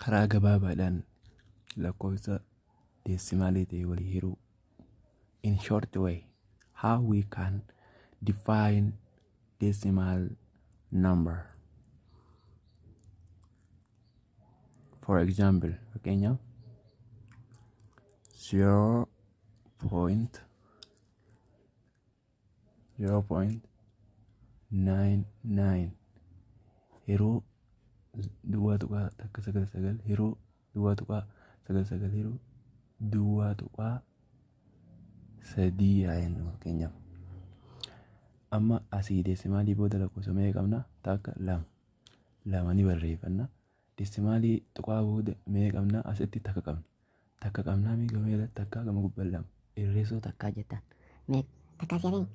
Karaa gabaabaadhaan lakkoofsa deesimaalii ta'e walii hiruu. In short way, how we can define decimal number. For example, fakkeenyaaf 0.0.99 yeroo 0.19, yeroo 0.99, yeroo 0.3 haa jennu fakkeenyaaf. Amma asii deesimaalii booda lakkoofsa meeqa qabna? Takka, lama. Lama ni barreeffanna. Deesimaalii tuqaa booda meeqa qabna? Asitti takka qabna. Takka qabnaa meeqa meeqa takka gama gubbaan lama. Irreessoo takkaa jettaan. Meeqa? Takkaa si hafeen.